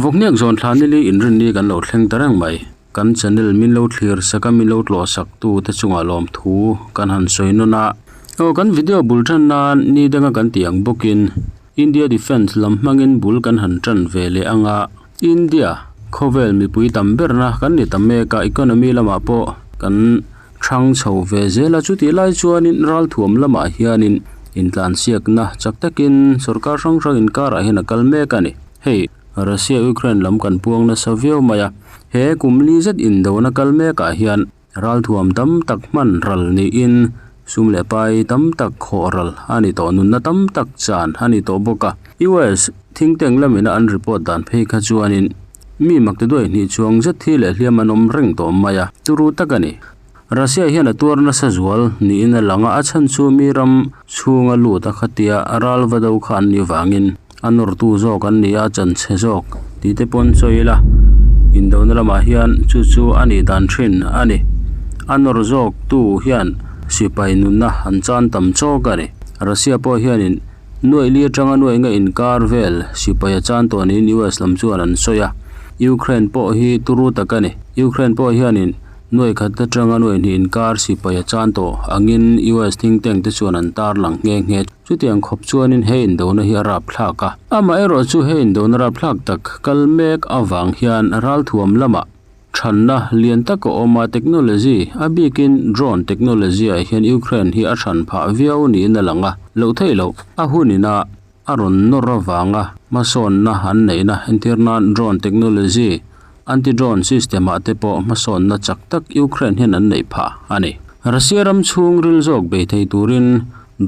Vawkniak zawn thla nili inrinni kan lo thleng ta reng mai. Kan channel min lo thlir sak a min lo tlawh sak tu te chungah lawmthu kan han sawi nawn a. Aw kan video bul tan nan ni danga kan tih ang bawkin India Defence lam hmangin bul kan han tan ve leh ang a. India khawvel mipui tam berna kan ni ta mek a, economy lamah pawh kan thang chho ve zel a. Chutih lai chuanin ralthuam lamah hianin intlansiakna chak takin sorkar hrang hrang inkarah hian a kal mek a ni. Hei Russia Ukraine lam kan puang nasa viau mai a, he kum li zet indona kal mekah hian ralthuam tam tak hman ral niin sum leh pai tam tak khawh ral a ni tawh, nunna tam tak chan a ni tawh bawk a. US think tank lamina an report dan phei kha chuanin mi makte duai hnih chuang zet thi leh hliam an awm reng tawh mai a, turu tak a ni. Russia hian a tuar nasa zual niin a lang a, a chhan chu mi ram chhunga lut a khatia ral va do kha an nih vangin a nawrtu zawk an ni a, a chanchhe zawk tih te pawn sawi ila indona lamah hian chu chu a nih dan thin a ni. A nawr zawk tu hian sipai nunna an chan tam chawk a ni. Russia pawh hianin nuaih li atanga nuaih nga inkar vel sipai a chan tawh niin US lam chuan an sawi a, Ukraine pawh hi turu tak a ni. Ukraine pawh hianin Nuai khat atanga nuai hnih inkar sipai a chan tawh angin US think tank te chuan an tarlang nghe nghe. Chutiang khawp chuanin he indona hi a rapthlak a. Amaherawh chu he indona rapthlak tak kal mek avang hian ralthuam lamah thanna lian tak a awm a, technology a bikin drone technology ah hian Ukraine hi a than phah viau niin a lang a, loh theih loh a hunin a a rawn nawr avanga hmasawnna an neihna entir nan drone technology, anti-drone system ah te pawh hmasawnna chak tak Ukraine hian an neih phah a ni. Russia ram chhung ril zawk bei thei turin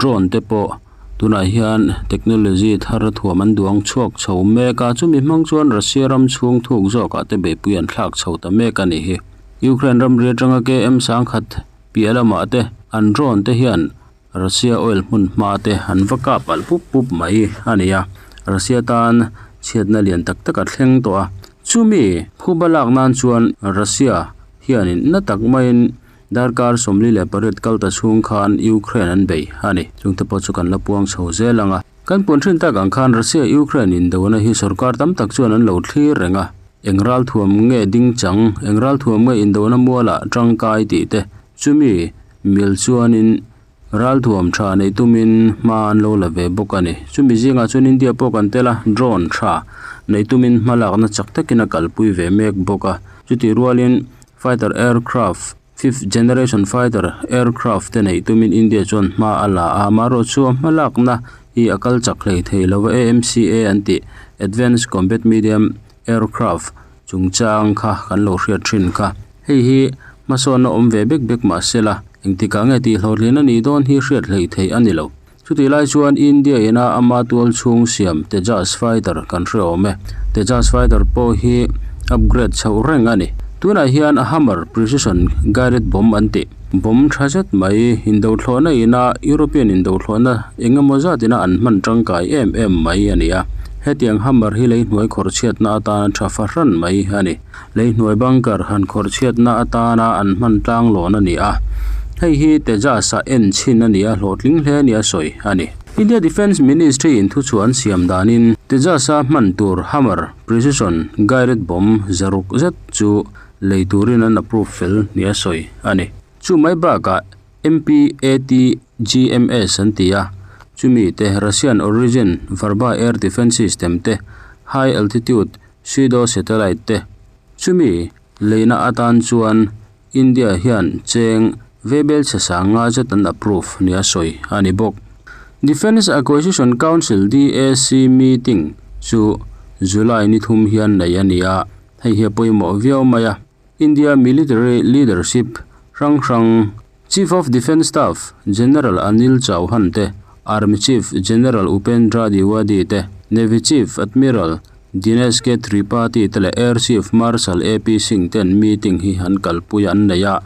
drone te pawh tunah hian technology thar thuam an duang chhuak chho mek a, chumi hmang chuan Russia ram chhung thuk zawkah te beihpui an thlak chho ta mek a ni hi. Ukraine ramri atanga KM sangkhat piah lamah te an drone te hian Russia oil hmun hma te an va kap alh pup pup mai a ni a, Russia tan chhiatna lian tak tak a thleng tawh a, chumi phuba lak nan chuan Russia hianin na tak maiin darkar 48 kal ta chhung khan Ukraine an bei a ni. Chungte pawh chu kan la puang chho zel ang a. Kan puan thin tak ang khan Russia Ukraine indona hi sorkar tam tak chuan an lo thlir reng a, eng ralthuam nge ding chang, eng ralthuam nge indona mualah tangkai tih te, chumi Mil chuanin ralthuam tha neih tumin hma an lo la ve bawk a ni. Chumi zingah chuan India pawh kan tel a, drone tha neih tumin hma lakna chak takin a kalpui ve mek bawk a. Chutih rualin fighter aircraft, fifth generation fighter aircraft te neih tumin India chuan hma a la a, amaherawhchu a hma lakna hi a kal chak hlei thei lo a, AMCA an tih Advanced Combat Medium Aircraft chungchang kha kan lo hriat thin kha. Hei hi hmasawnna awm ve bek bek mah se la, engtikah nge tih hlawhtlin a nih dawn hi hriat hleih theih a ni lo. Chutih lai chuan India ina ama tual chhung siam Tejas fighter kan hre awm e. Tejas fighter pawh hi upgrade chhoh reng a ni. Tunah hian Hammer precision guided bomb an tih. Bomb tha zet mai indothlawhna ina European indothlawhna eng emaw zat ina an hman tangkai em em mai a ni a. Hetiang Hammer hi lei hnuai khawrh chhiatna atana tha fahran mai a ni. Lei hnuai bunker han khawrh chhiatna atana an hman tlang lawn a ni a. Hei hi Tejas a en chhin a ni a, hlawhtling hle nia sawi a ni. India Defence Ministry in thuchhuah an siam danin Tejas a hman tur Hammer precision guided bomb zaruk zet chu lei turin an approve fel nia sawi a ni. Chu mai bakah MPATGMS an ti a, chumi te Russian origin Verba air defence system te, high altitude pseudo satellite te, chumi leina atan chuan India hian cheng vebel chhe sang nga zet an approve nia sawi a ni bawk. Defence Acquisition Council, DAC, meeting chu July ni thum hian nei a ni a, Hei hi a pawimawh viau mai a, India military leadership hrang hrang, Chief of Defence Staff General Anil Chauhan te, Army Chief General Upendra Dwivedi te, Navy Chief Admiral Dinesh K Tripathi te leh Air Chief Marshal AP Singh ten meeting hi an kalpui an nei a.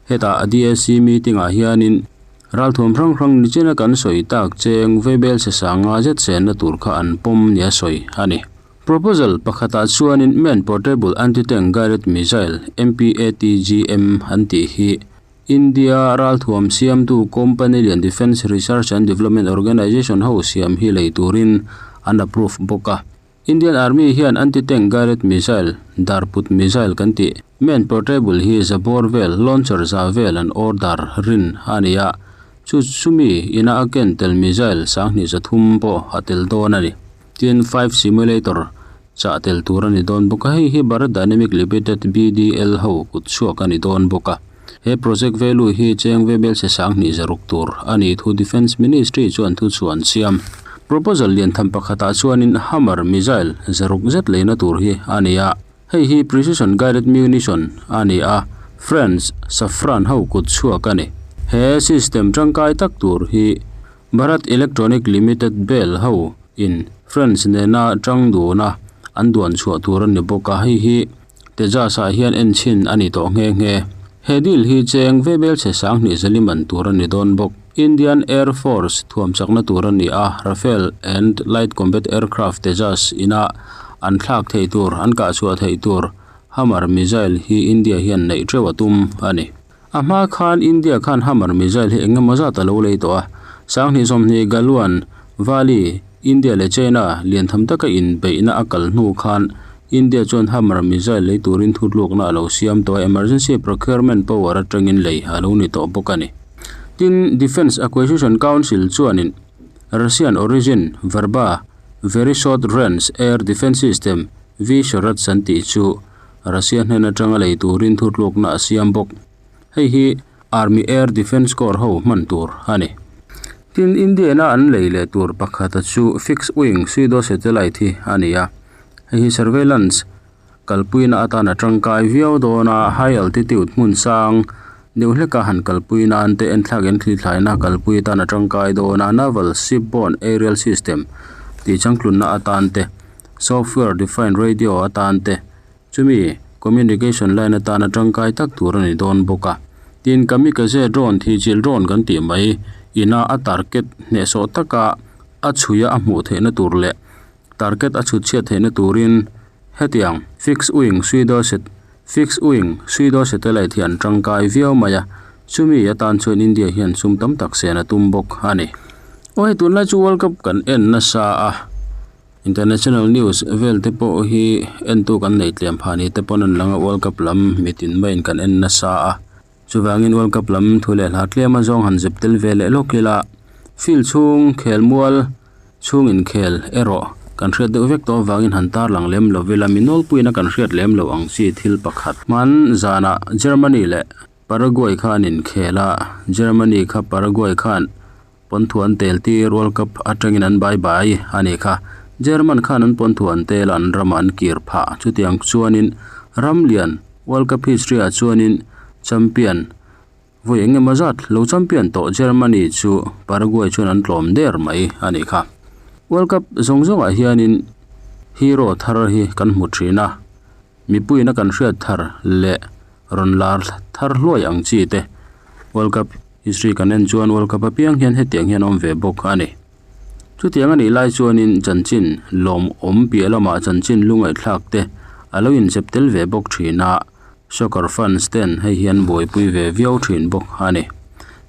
Hetah DAC meeting ah hianin ralthuam hrang hrang nichina kan sawi tak cheng Vebel sesanga zet senna tur kha an pawm nia sawi a ni. Proposal pakhatah chuanin Man Portable Anti-Tank Guided Missile, MPATGM, an tih hi India ralthuam siamtu company lian Defence Research and Development Organisation ho siam hi lei turin an approve bawk a. Indian Army hian anti-tank guided missile, darput missile kan tih, man portable hi za bawr vel, launcher za vel an order rin a ni a, chu chumi ina a ken tel missile sanghnih 300 pawh a tel dawn a ni. Tin, five simulator chah tel tur a ni dawn bawk a, hei hi Bharat Dynamic Limited, BDL, ho kut chhuak a ni dawn bawk a. He project value hi cheng ve bel se 2600 tur a ni thu Defence Ministry chuan thu chhuah an siam. Proposal lian tham pakhatah chuanin Hammer missile 600 zet leina tur hi a ni a, hei hi precision guided munition a ni a, France Safran ho kut chhuak a ni. He system tangkai tak tur hi Bharat Electronic Limited bel ho in France nena tang duna an duan chhuah tur a ni bawk a, hei hi Tejas ah hian en chhin a ni tawh nghe nghe. He deal hi cheng ve bel chhe 20 li man tur a ni dawn bawk. Indian Air Force thuam chakna tur a ni a, Rafale and Light Combat Aircraft Tejas ina an thlak theih tur, an kah chhuah theih tur Hammer missile hi India hian neih teuh a tum a ni. A hma khan India khan Hammer missile hi eng emaw zat a lo lei tawh a, 2020 Galwan Valley, India leh China lian tham taka inbeihna a kal hnu khan India chuan Hammer missile lei turin thutlukna a lo siam tawh a, Emergency Procurement Power atangin lei a lo ni tawh bawk a ni. Tin, Defence Acquisition Council chuanin Russian origin Verba Very Short Range Air Defence System, VSHORADS an tih chu Russia hnen atanga lei turin thutlukna a siam bawk. Hei hi Army Air Defence Corps ho hman tur a ni. Tin, India-na an lei leh tur pakhata chu fixed wing pseudo satellite hi a ni a. Hei hi surveillance kalpuina atan a tangkai viau dawn a, high altitude hmun sang deuh hleka han kalpui nan te enthlak in thli thlaina kalpui atan a tangkai dawn a, naval shipborne aerial system tih changtlunna atan te, software defined radio atan te, Chumi communication line atana tangkai tak tur a ni dawn bawk a. Tin, kamikaze drone thihchilh drone kan tih mai ina a target hnehsawh taka a chhuia a hmuh theihna tur leh target a chhut chhiat theihna turin hetiang fixed wing pseudo fixed wing pseudo satellite hi an tangkai viau mai a. Chumi atan chuan India hian sum tam tak sen a tum bawk a ni. Aw hei tunlai chu World Cup kan en nasa a. International news vel te pawh hi entu kan nei tlem phah ni te pawn an lang a World Cup lam mitin maiin kan en nasa a chuvangin World Cup lam thu leh hla tlem a zawng han zep tel ve leh lawk ila field chhung khel mual chhung inkhel erawh kan hriat deuh vek tawh avangin han tarlang lem lo ila mi nawlpuiin a kan hriat lem loh ang chi thil pakhat hman zanah Germany leh Paraguay kha an inkhel a Germany kha Paraguay khan. Pawnthu an tel tir World Cup atangin an bye bye a ni kha. German khan an pawnthu an tel a, an ramah an kir phah. Chutiang chuanin ram lian World Cup history ah chuanin champion vawi eng emaw zat lo champion tawh Germany chu Paraguay chuan an tlawm der mai a ni kha. World Cup zawng zawngah hianin hero thar hi kan hmu thin a. Mipuiin a kan hriat thar leh rawn lar thar hluai ang chi te World Cup history kan en chuan World Cup apiang hian hetiang hian awm ve bawk a ni. Chutiang a nih lai chuanin chanchin lawmawm piah lamah chanchin lungaihthlak te a lo inzep tel ve bawk thin a, soccer fans ten hei hi an buaipui ve viau thin bawk a ni.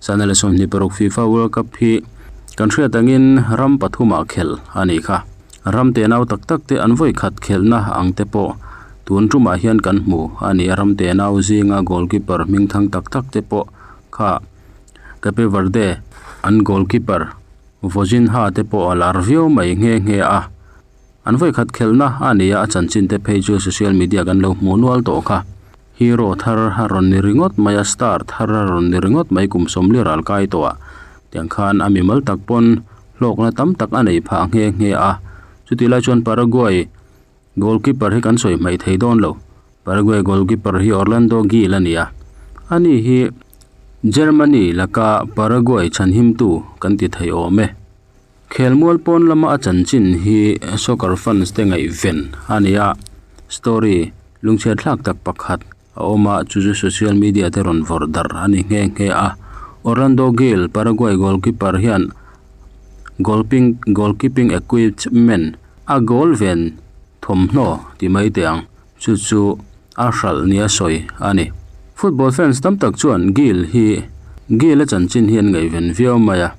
Sanel 26 FIFA World Cup hi kan hriat angin ram pathumah khelh a nih kha. Ram tenau tak tak te an vawi khat khelhna ang te pawh tun tumah hian kan hmu a ni. Ram tenau zinga goalkeeper hming thang tak tak te pawh kha Cape Verde an goalkeeper Vozinha te pawh a lar viau mai nghe nghe a. An vawi khat khelhna a ni a, a chanchin te phei chu social media kan lo hmuh nual tawh kha. Hero thar a rawn ni ringawt mai a, star thar a rawn ni ringawt mai kum 40 ral kai tawh ah tiang khan a mimal tak pawn hlawkna tam tak a nei phah nghe nghe a. Chutih lai chuan Paraguay goalkeeper hi kan sawi hmaih thei dawn lo. Paraguay goalkeeper hi Orlando Gil a ni a, ani hi Germany laka Paraguay chhanhimtu kan ti thei awm e. Khelmual pawn lama a chanchin hi soccer fans te ngaihven a ni a, story lungchhiat thlak tak pakhat a awm a, chu chu social media te rawn vawrh darh a ni nghe nghe a. Orlando Gil, Paraguay goalkeeper hian goalping goalkeeping equipment a goal ven thawmhnaw ti mai teh ang, chu chu a hralh nia sawi a ni. Football fans tam tak chuan Gil hi Gil a chanchin hi an ngaihven viau mai a.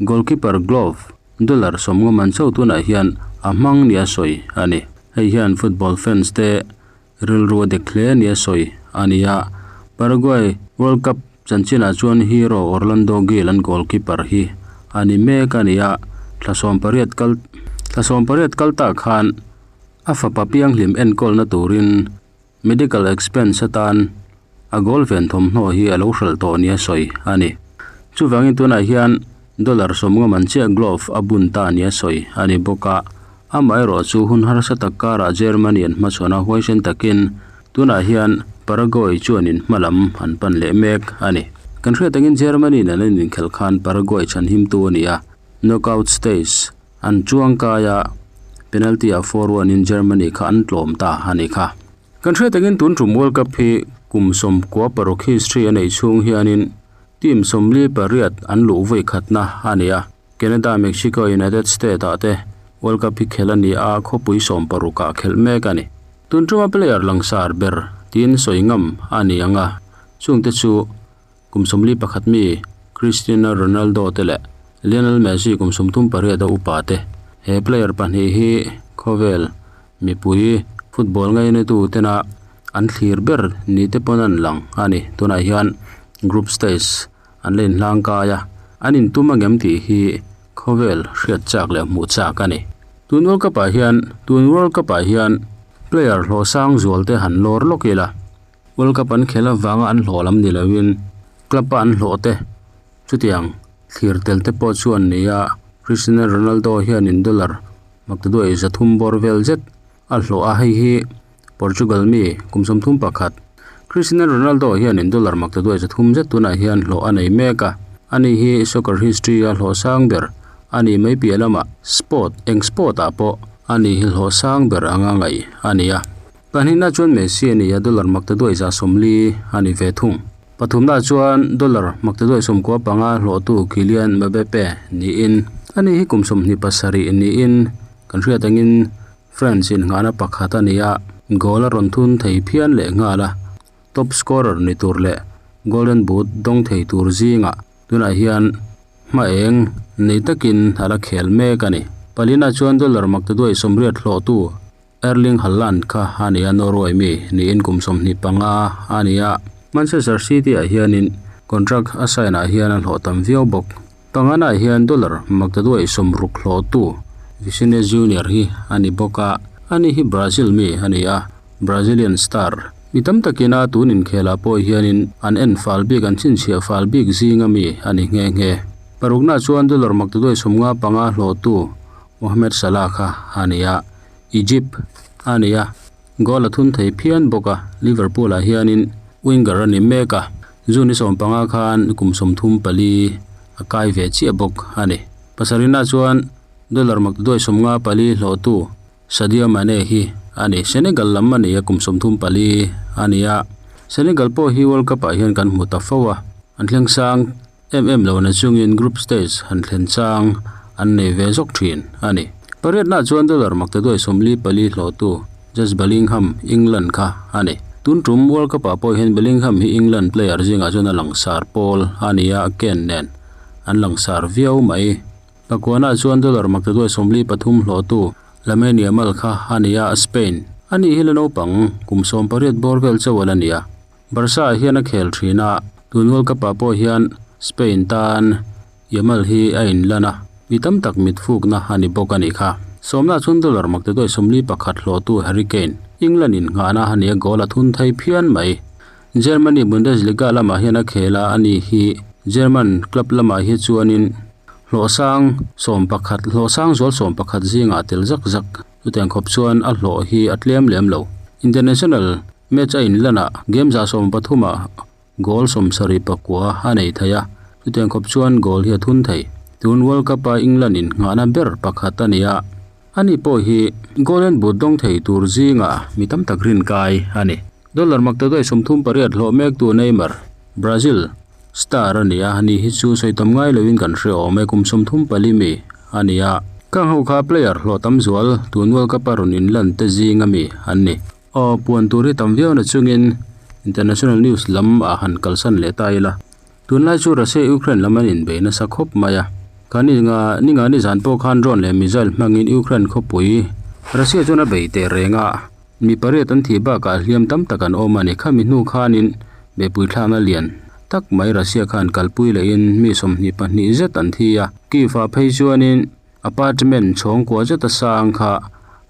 Goalkeeper glove dollar 50 man chho tunah hian a hmang nia sawi a ni. Hei hian football fans te rilru a dek hle nia sawi a ni a. Paraguay World Cup chanchinah chuan hero Orlando Gil an goalkeeper hi a ni mek a ni a. Thla sawmpariat kal thla sawmpariat kal tah khan a fapa pianghlim enkawlna turin Medical expense atan a goal ven thawmhnaw hi a lo hralh tawh nia sawi a ni. Chuvangin tunah hian dollar sawmnga man chiah glove a bun ta nia sawi a ni bawk a. Amaherawh chu hun harsa tak karah Germany an hmachhawn a huaisen takin tunah hian Paraguay chuanin hma lam an pan leh mek a ni. Kan hriat angin Germany nen an inkhelh khan Paraguay chhanhimtu a ni a, knockout stage An chuangkai a, penalty ah 4-1 in Germany kha an tlawm ta a ni kha. Kan hriat angin tun tum World Cup hi kum sawmkua paruk history a neih chhung hianin team 48 an luh vawi khatna a ni a. Canada, Mexico, United States ah te World Cup hi khelh a ni a, khawpui sawmparuk ah khelh mek a ni. Tun tuma player langsar ber tiin sawi ngam a ni ang a, chungte chu Kum 41 mi Cristiano Ronaldo te leh Lionel Messi kum 38 a upa te. He player pahnih hi khawvel mipui football ngainatu tena an thlir ber ni te pawn an lang a ni. Tunah hian group stage an la inhlang kai a, an intum angem tih hi khawvel hriat chak leh hmuh chak a ni. Tun World Cup ah hian tun World Cup ah hian player hlawh sang zual te han lawr lawk ila. World Cup an khelh avanga an hlawh lam ni loin club a an hlawh te chutiang thlir tel te pawh chu an ni a, Cristiano Ronaldo hianin dollar maktaduai zathum bawr vel zet a hlawh a, hei hi Portugal mi kum 31 Cristiano Ronaldo hianin dollar maktaduai zathum zet tunah hian hlawh a nei mek a, ani hi soccer history a hlawh sang ber a nih mai piah lamah sport eng sport ah pawh ani hi hlawh sang ber anga ngaih a ni a. Pahnihna chuan Messi a ni a, dollar maktaduai 140 a ni ve thung. Pathumna chuan dollar maktaduai 95 hlawhtu Kylian Mbappe niin ani hi kum 27 niin kan hriat angin France innghahna pakhat a ni a, goal a rawn thun thei phian leh nghal a, top scorer ni tur leh Golden Boot dawng thei tur zingah tunah hian hma eng nei takin a la khel mek a ni. Palina chuan dollar maktaduai 80 hlawhtu Erling Haaland kha a ni a, Norway mi niin kum 25 a ni a, Manchester City ah hianin contract a sign ah hian a hlawh tam viau bawk. Pangana ah hian dollar maktaduai 60 hlawhtu Vinicius Junior hi a ni bawk a, ani hi Brazil mi a ni a, Brazilian star mi tam takina tun inkhelah pawh hianin an en fal bik an chhinchhiah fal bik zinga mi a ni nghe nghe. Parukna chuan dollar maktaduai 55 hlawhtu Mohamed Salah kha a ni a. Egypt a ni a, goal a thun thei phian bawk a, Liverpool ah hianin winger a ni mek a, June ni 15 khan kum 34 a kai ve chiah bawk a ni. Pasarihna chuan dollar maktaduai 54 hlawhtu Sadio Mane hi a ni. Senegal lam a ni a, kum 34 a ni a, Senegal pawh hi World Cup ah hian kan hmu ta fo a, an thleng sang Em em lo na chungin group stage han thlen chang an nei ve zawk thin a ni. Pariatna chuan dollar maktaduai 44 hlawhtu Just Bellingham, England kha a ni. Tun tum World Cup ah pawh hian Bellingham hi England player zingah chuan a langsar pawl a ni a, Kane nen an langsar viau mai. Pakuana chuan dollar maktaduai 43 hlawhtu Lamine Yamal kha a ni a, Spain a nih hi la naupang kum 18 bawr vel chauh a la ni a. Barca ah hian a khel thin a, tun World Cup ah pawh hian Spain tan Yamal hi a inlan a, mi tam tak mit fukna a ni bawk a nih kha. Sawmna chuan dollar maktaduai 41 hlawhtu Harry Kane, England in nghahna a ni a, goal a thun thei phian mai. Germany Bundesliga lamah hian a khel a, ani hi German club lamah hi chuanin hlawhsang 11 hlawhsang zual 11 zingah a tel zak zak. Chutiang khawp chuan a hlawh hi a tlem lem lo. International match a inlan ah game 13 ah goal 74 a nei thei a, chutiang khawp chuan goal hi a thun thei. Tun World Cup a England in nghahna ber pakhat a ni a, ani pawh hi golden boot dawng thei tur zingah mi tam tak rin kai a ni. Dollar maktaduai 38 hlawh mek tu Neymar, Brazil star a ni a, ani hi chu sawi tam ngai loin kan hre awm e, kum 34 mi a ni a. Kang ho kha player hlawh tam zual tun World Cup a rawn inlan te zinga mi an ni. Aw, puan tur hi tam viau na chungin international news lam ah han kalsan leh ta ila. Tunlai chu Russia Ukraine lam an inbei nasa khawp mai a. Kha ni nga ni nga ni zan pawh khan drone leh missile hmangin Ukraine khawpui Russia chuan a bei teh reng a, mi pariat an thih bakah hliam tam tak an awm a ni. Khami hnu khanin beihpui thlakna lian tak mai Russia khan kalpui lehin mi 22 zet an thi a. Kyiv ah phei chuanin Apartment chhawngkua zeta sang kha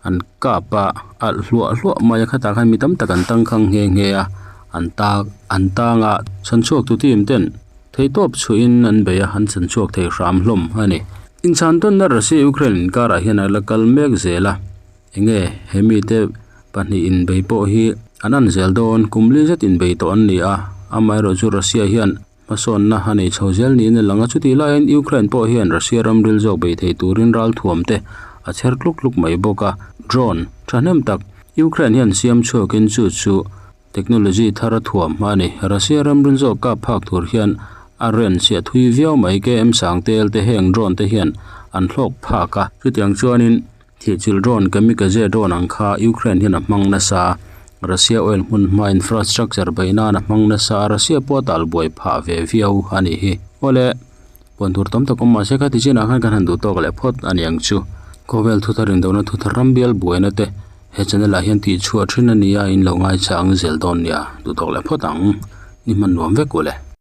an kap a, alh hluah hluah mai a khatah khan mi tam tak an tangkhang nghe nghe a, an tak an tang a, chhanchhuak tu team ten theihtawp chhuahin an bei a, an chhanchhuak thei hram hlawm a ni. Inchhan tawnna Russia Ukraine inkarah hian a la kal mek zel a. Enge he mite pahnih inbei pawh hi an an zel dawn, kum li zet inbei tawh an ni a, amaherawhchu Russia hian hmasawnna a nei chho zel niin a lang a, chutih laiin Ukraine pawh hian Russia ram ril zawk bei thei turin ralthuam te a chher tluk tluk mai bawk a, drone thahnem tak Ukraine hian siam chhuakin chu chu Technology thar a thuam a ni. Russia ram ril zawk kap phak tur hian a ren chiah thui viau mai. KM Sangtel te heng drone te hian an hlawk phak a. Chutiang chuanin thihchilh drone kamikaze drone ang kha Ukraine hian a hmang nasa. Russia oil hmun hma infrastructure beih nan a hmang nasa a, Russia pawh a tal buai phah ve viau a nih hi. Awle, puan tur tam tak awm mahse kha tichinah khan kan han duh tawk leh phawt a ni ang chu. Khawvel thuthar indona thuthar ram bial buaina te He channel ah hian tih chhuah thin a nia in lo ngaichah ang zel dawn nia duh tawk leh phawt ang ni hman nuam vek u le.